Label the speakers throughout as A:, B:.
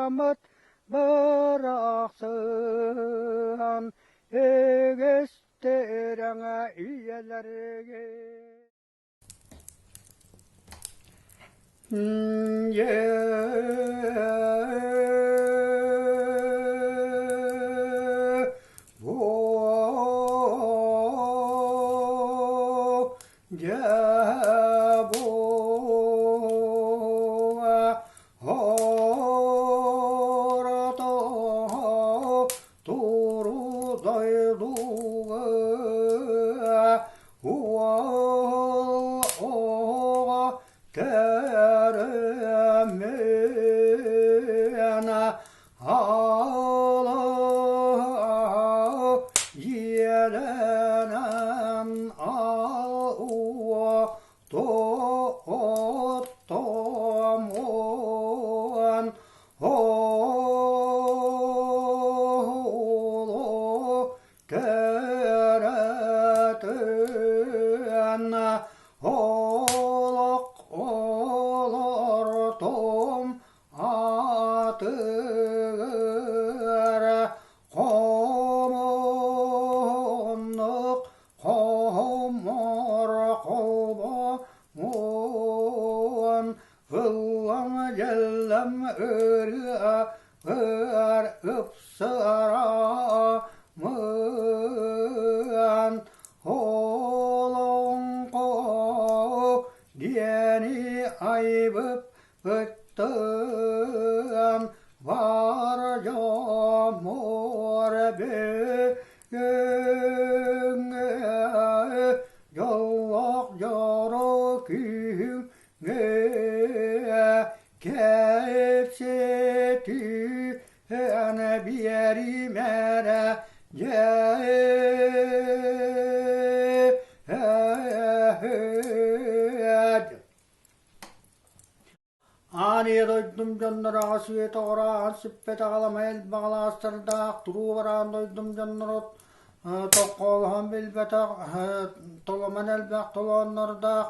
A: Айылҕаммыт барахсан үгүстэрэҥэ үйэлэргэ
B: Аан ийэ дойдум дьонноро аҕыс үйэ тоҕороон сүппэтэх аламай элбэх алаастардаах туруу бараан дойдум дьонноро токкоолоһон билбэтэх толомон элбэх толооннордоох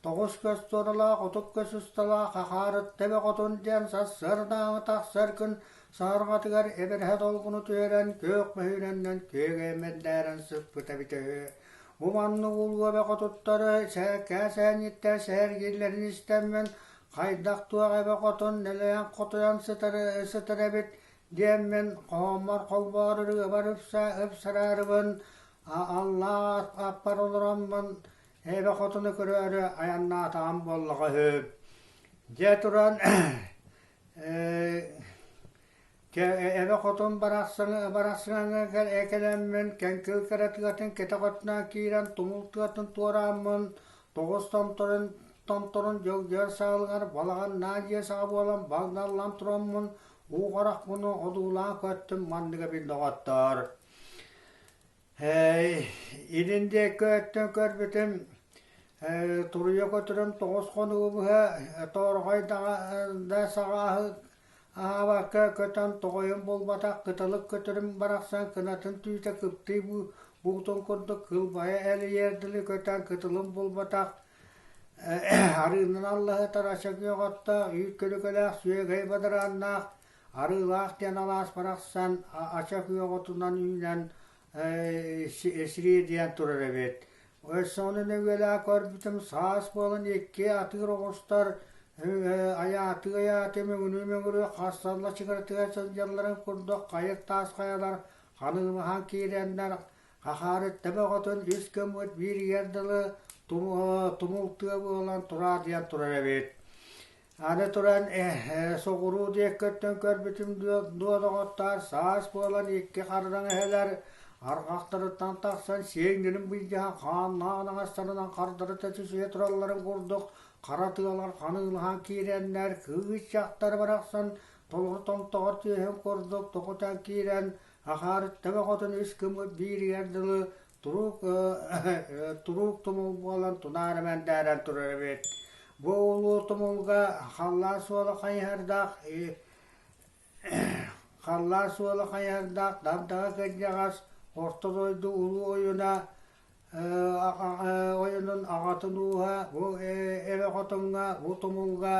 B: тоҕус көс туоралаах отут көс усталаах хахаарыт тэбэ хотун диэн сарсыардааҥы тахсар күн саһарҕатыгар эбэрһэ долгуну түһэрэн күөх мөһүүрэннэн күөгэймэндээрэн сыппыта эбитэ үһү. Бу маннык улуу эбэ хотуттары сээкээ сээнньиттэр сэһэргииллэрин истэммин хайдах туох эбэ хотун нэлэйэн хотуйан сытар, сытар эбит диэммин хоһооммор холбоор ырыабар ыпсараарыбын аллаах аппар олороммун эбэ хотуну көрөөрү айаннаатаҕым буоллаҕа үһү. Дьэ туран Эбэ хотун барахсаҥҥа кэлэммин, Кэҥкил кэрэ тыатын кэтэх өттүнэн киирэн, тумул тыатын туорааммын, тоҕус томторун, томторун дьылдьыар саалыгар балаҕаннаах дьиэ саҕа буолан балналлан тураммын, уу харахпын одуулаан көттүм, манныга бил доҕоттоор. Илин диэки өттүн көрбүтүм, туруйа көтөрүм тоҕус хонугу быһа тоорҕой да саҕааһы Аһаабакка көтөн тоҕойун булбатах кыталык көтөрүм барахсан кынатын түүтэ кыптый буутун курдук кылбайа элийэр дылы көтөн кытылын булбатах арыынан аллаһытар ача күөх оттоох үүт көлүкэлээх сүөгэй бадарааннаах арыылаах диэн алаас барахсан ача күөх отунан үүнэн сириэдийэн турар эбит. Өссө нөҥүөлээх көрбүтүм саас буолан икки атыыр оҕустар айаатыы-айаатыы мөҥүрүү-мөҥүрүү хассалла чыгыратыга сылдьалларын курдук хайыр таас хайалар ханыылаһан киирэннэр хахаарытта бөҕөтүн үс көммүт бииригэр дылы тумул тыа буолан тураадыйан турар эбит. Аны туран соҕуруу диэки өттүн көрбүтүм дуо доҕоттоор, саас буолан икки хардаҥ эһэлэр арҕахтарыттан тахсан сиэҥнэрин былдьаһан хааннаах аҥастарынан хардарыта түсүһэ туралларын курдук хара тыалар ханыылаһан киирэннэр кыыс дьахтар барахсан толору томтоҕор түөһүн курдук тоҕутан киирэн ахаарытта бөҕөтүн үс гыммыт бииригэр дылы туруук туруук тумул буолан тунаара мэндээрэн турар эбит. Бу улуу тумулга халлаан суола хайыһардаах халлаан суола хайыһардаах Дагдаҕа кырдьаҕас Орто дойду улуу ойуна ойунун аҕатын ууһа бу эбэ хотуҥҥа бу тумулга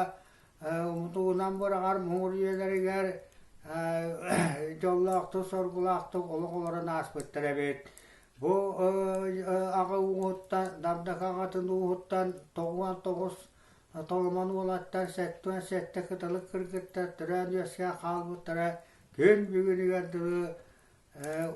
B: мутугунан быраҕар муҥур үйэлэригэр дьоллоохтук, соргулаахтык олох олорон ааспыттар эбит. Бу аҕа ууһуттан, Дабдак аҕатын ууһуттан 99 Толомон уолаттар 77 кыталык кыргыттар төрөөн-үөскээн хаалбыттара күн бүгүнүгэр дылы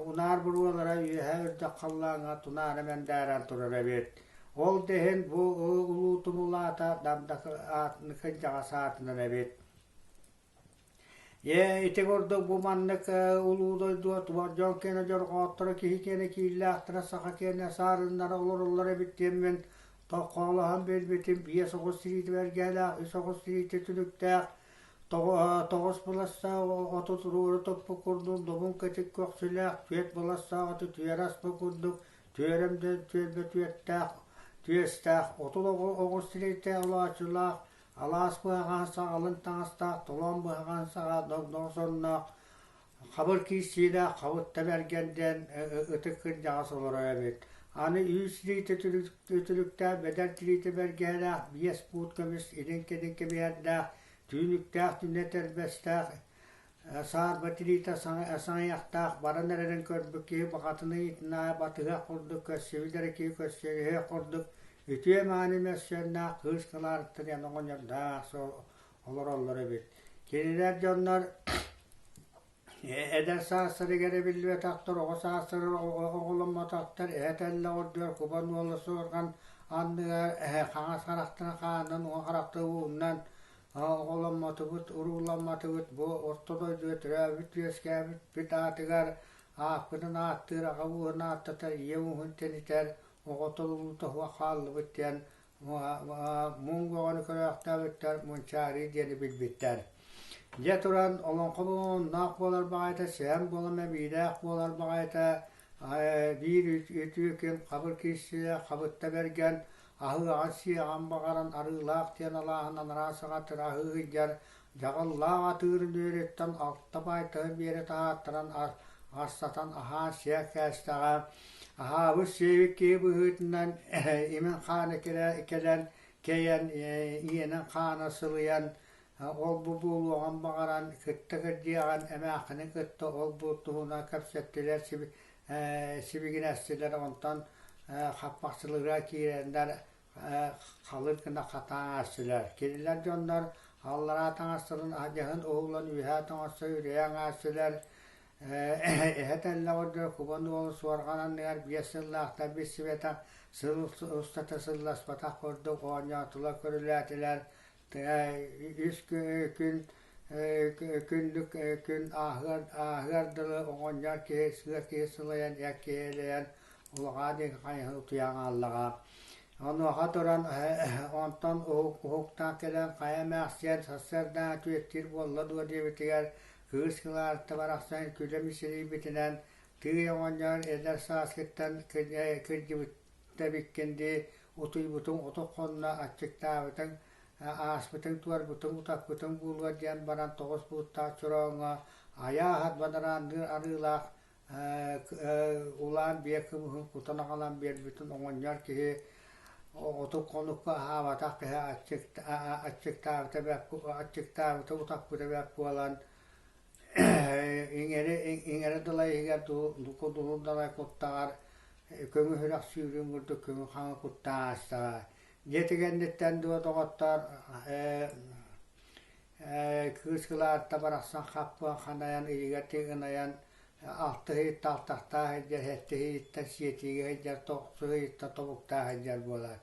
B: унаар буруолара үөһэ үрдэх халлааҥҥа тунаара мэндээрэн турар эбит. Ол да иһин бу улуу тумул аата Дабдак аатын кырдьаҕас аатынан эбит. Ээ, ити курдук бу маннык улуу дойдуга тумар дьон киэнэ дьорҕоотторо киһи киэнэ кииллээхтэрэ, саха киэнэ саарыннара олороллор эбит диэммин токкоолоһон биэрбитим 5 оҕус тириитэ бэргэһэлээх, 3 оҕус тириитэ түнүктээх, 9 быластаах оту туруору туппут курдук добун кэтит көхсүлээх, 4 быластаах оту түөрэ аспыт курдук түөрэм да түөлбэ түөртээх, түөстээх, 30 оҕус тириитэ олооччулаах, Алаас быһаҕаһын саҕалын таҥастаах, толоон быһаҕаһын саҕа догдоҥ сонноох, хабыр киирсиилээх Хабытта Бэргэн диэн ытык кырдьаҕас олорор эбит. Аны үүс илиитэ үтүлүктээх, бэдэр тириитэ бэргэһэлээх, 5 буут көмүс илин-кэлин кэбиһэрдээх, түүнүктээх түнэ тэрбэстээх, Саарба тириитэ саҥыйахтаах баран эрэрин көрбүт киһи баҕатын ыйытынаа батыһыах курдук көрсүбүт эрэ киһи көрсүһүөх курдук үтүө-мааны мөссүөннээх кыыс Кылаарыттан диэн оҕонньордоох олороллор эбит. Кинилэр дьоннор эдэр саастарыгар эбиллибэтэхтэр, оҕо саастарыгар оҕоломмотохтор, эһэ тэллэх үрдүгэр кубан уола суорҕан анныгар хаҥас харахтарын хаанынан, уҥа харахтарын уунан Оҕоломмотубут, урууламматыбыт бу орто дойдуга төрөөбүт-үөскээбиппит аатыгар ааппытын ааттыыр, аҕа ууһун ааттатар, ийэ ууһун тэнитэр, оҕото улуута суох хааллыбыт диэн муҥ бөҕөнү көрөөхтөөбүттэр, мунчаарыы диэни билбиттэр. Дьэ туран олоҥхо буолуннаах буолар баҕайыта, сэһэн буолан эбиилээх буолар баҕайыта, биир үтүө күн хабыр киирсиэ, хабытта бэргэн, аһыаҕын-сиэҕин баҕаран Арыылаах диэн алааһын анараа саҕатыгар аһыы сылдьар дьаҕыллаах атыырын үөрүттэн алта баайтаһын биэрэ таһааттаран астатан аһаан-сиэн кээстэҕэ. Аһаабыт сиэбит киһи быһыытынан имин хаана кэлэн кэйэн, иэнин хаана сылыйан, ол-бу буолуоҕун баҕаран кытта кырдьыаҕын эмээххинин кытта ол-бу туһунан кэпсэттилэр сибигинэстилэр, онтон хаппахчылыыра киирэннэр халыр гына хатаан аастылар. Кинилэр дьоннор аллараа таҥастарын адьаһын уһулан үөһээ таҥаста үрүйэн аастылар. Эһэ тэллэх үрдүгэр кубан уолу суорҕан анныгар 5 сыллаахтар билсибэтэх, сыл устата сылласпатах курдук оонньоотулар, көрүлээтилэр. Үс күн күндүк күн ааһыар ааһыар дылы оҕонньор киһи сыа киһи сылайан эр киһи элэйэн улаҕаа диэки хайыһан утуйан хааллаҕа. Онуоха туран онтон уһуктаан кэлэн хайа эмээхсиэн сарсыардааҥы түөттүүр буолла дуо диэбитигэр кыыс Кылаарта барахсан күлэ мичилийбитинэн тыый оҕонньор эдэр сааскыттан кырдьыбыт эбиккин дии утуйбутуҥ отох хонно аччыктаабытыҥ ааспытыҥ туорбутуҥ утаппытыҥ буолуо диэн баран 9 бууттаах чорооҥҥо айааһат бадараанныыр арыылаах улаан биэ кымыһын кутан аҕалан биэрбитин оҕонньор киһи 30 хонукка аһаабатах киһи аччыктаабыта аччыктаабыта утаппыта бэрт буолан иҥэри иҥэрэ дылай иһигэр кудуһун далай куттаҕар көҥү үрэх сүүрүн курдук көҥү хаҥа куттаан аастаҕа. Дьиэ кэнниттэн дуо доҕоттоор кыыс Кылаарта барахсан хаппыан ханайан ыйыгар тыгынайан 6 ыйытта алтахтаах сылдьар, 7 ыйыттан сиэтиигэ сылдьар, 9 ыйыттан тобуктаах сылдьар буолар.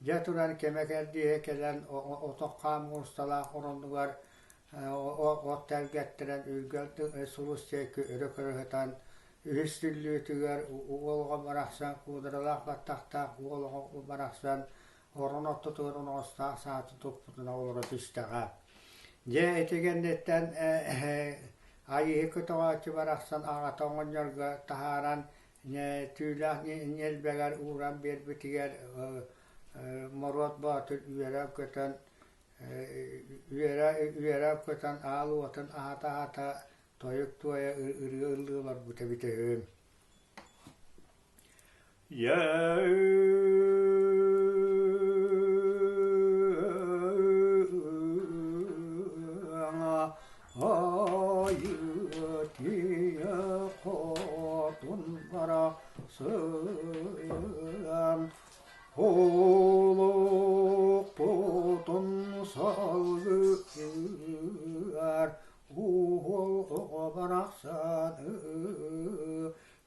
B: Дьэ туран кэмэ кэрдииһэ кэлэн отох хаам муусталаах оронугар от тэлгэттэрэн үргэл сулус диэки өрө көрө сытан үһүс түллүүтүгэр уол оҕо барахсан куударалаах баттахтаах уол оҕо барахсан орон ортотугар оноҕостоох саатын туппутунан олоро түстэҕэ. Дьэ ити кэнниттэн Айыыһы көтөҕөөччү барахсан аҕата оҕонньорго таһааран түүлээх ньиэлбэгэр ууран биэрбитигэр Моруот Боотур үөрэн-көтөн үөрэ-үөрэ-көтөн аал уотун аһата-аһата тойук туойа ырыа ыллыы олорбут эбитэ үһү. дойдутун салгыар уол оҕо барахсан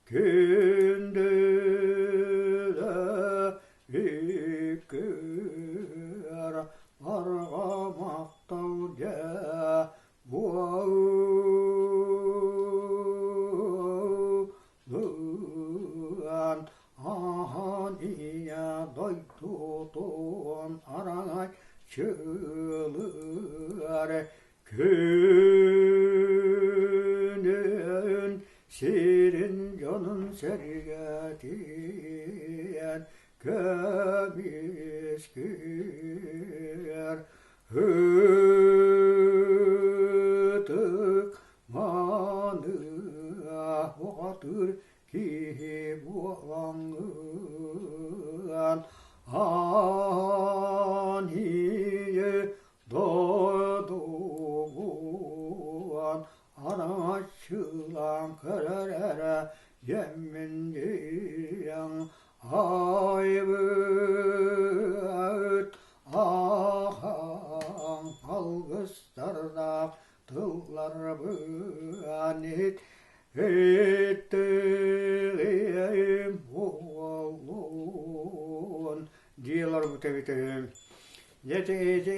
B: күндүлэ иккэр барҕа махтал дьэ буоллун ахан ийэ дойдутун араҥай чыылыар күнүн сирин дьонун сэргэтиэн көмүскүөр Ытык маныа бухатыыр киһи буолаҥҥын аан ийэ дойдугун араҥаччылаан көрөр эрэ дьэммин диэн айбыт Ахан алгыстардаах тылларбын иһиттиим буоллун диэлэр бүтэбитим. Дьэ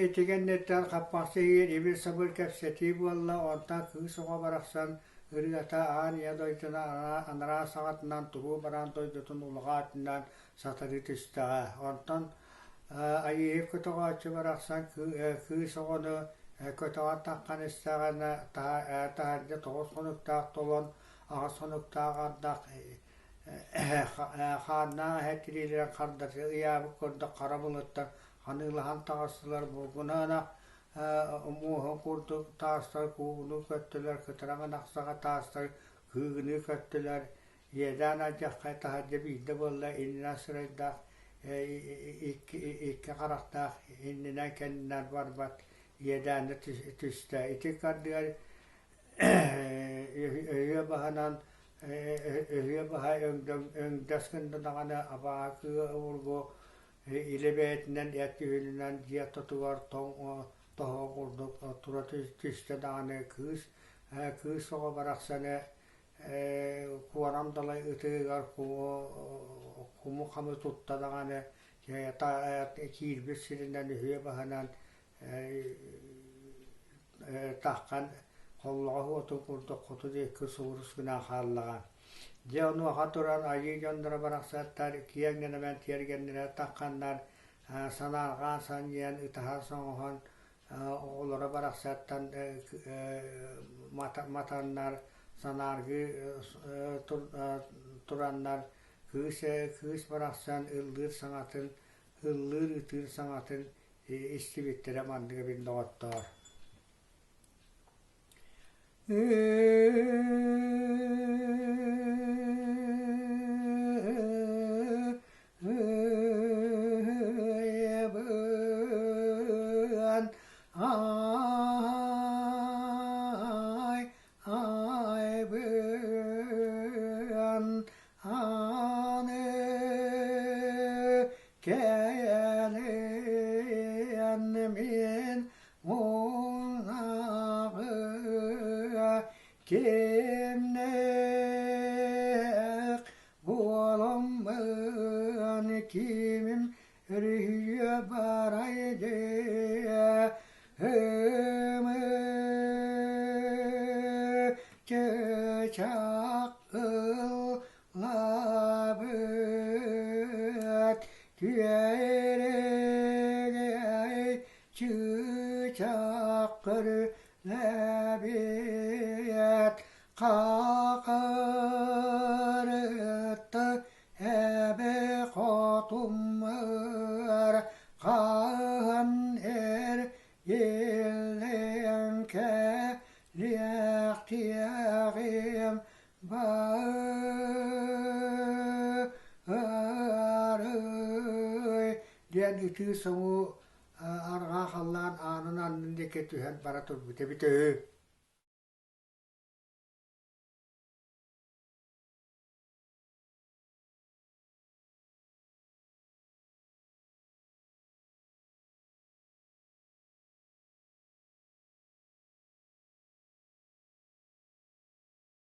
B: ити кэнниттэн хаппахчы иһигэр ибир-сабыр кэпсэтии буолла, онтон кыыс оҕо барахсан ырыата аан ийэ дойдуну анараа саҕатынан туруу бараан дойдутун улаҕа өттүнэн сатарыы түстэҕэ. Онтон Айыыһыт көтөҕөөччү барахсан кыыс оҕону көтөҕөн таххан истэҕинэ таһырдьа 9 хонуктаах толон, 8 хонуктаах ардах хааннаах эһэ тириилэрин хардары ыйаабыт курдук хара былыттар ханыылаһан таҕыстылар. Бургунаана муоһун курдук таастар куугунуу көттүлэр, кытараҥын ахсаҕа таастар кыыгыныы көттүлэр. Иэдээн алдьархай таһырдьа биирдэ буолла, иннинэн сырайдаах, икки харахтаах, иннинэн-кэннинэн барбат иэдээнэ түстэ. Ити ардыгар өһүө баһынан өһүө баһа өҥдөс гынна даҕаны абаакы обургу илэ бэйэтинэн эт үһүнүнэн дьиэ ортотугар тоҥ тоһоҕо курдук тура түстэ даҕаны кыыс кыыс оҕо барахсаны Куорам далай ытыгар куму-хамы тутта даҕаны киирбит сиринэн үһүө баһынан таххан холлоҕос уотун курдук хоту диэки субурус гынан хааллаҕа. Дьэ онуоха туран айыы дьонноро барахсаттар киэҥ нэлэмэн тиэргэннэрэ тахханнар санаарҕаан санньыйан ытаһан-соҥоһон Оҕолоро барахсаттан матаннар, санааргыы тураннар кыыс кыыс барахсан ыллыыр саҥатын, ыллыыр ытыыр саҥатын истибиттэрэ маннык эбит доҕоттоор. Ай, айбыан аны кэлэн мин Муҥнаҕы кимнээх буоламмын кимим өрүһүйэ барай дии чыычаах ыллаабыт күөрэгэй Чыычаах көрүлэбиэт хахырытта эбэ хотуммар хаһан эр иллэҥ кэлиэхтиэҕим баарый диэн ытыы соҥуу арҕаа халлаан аанын аннын диэки түһэн бара турбут эбитэ үһү.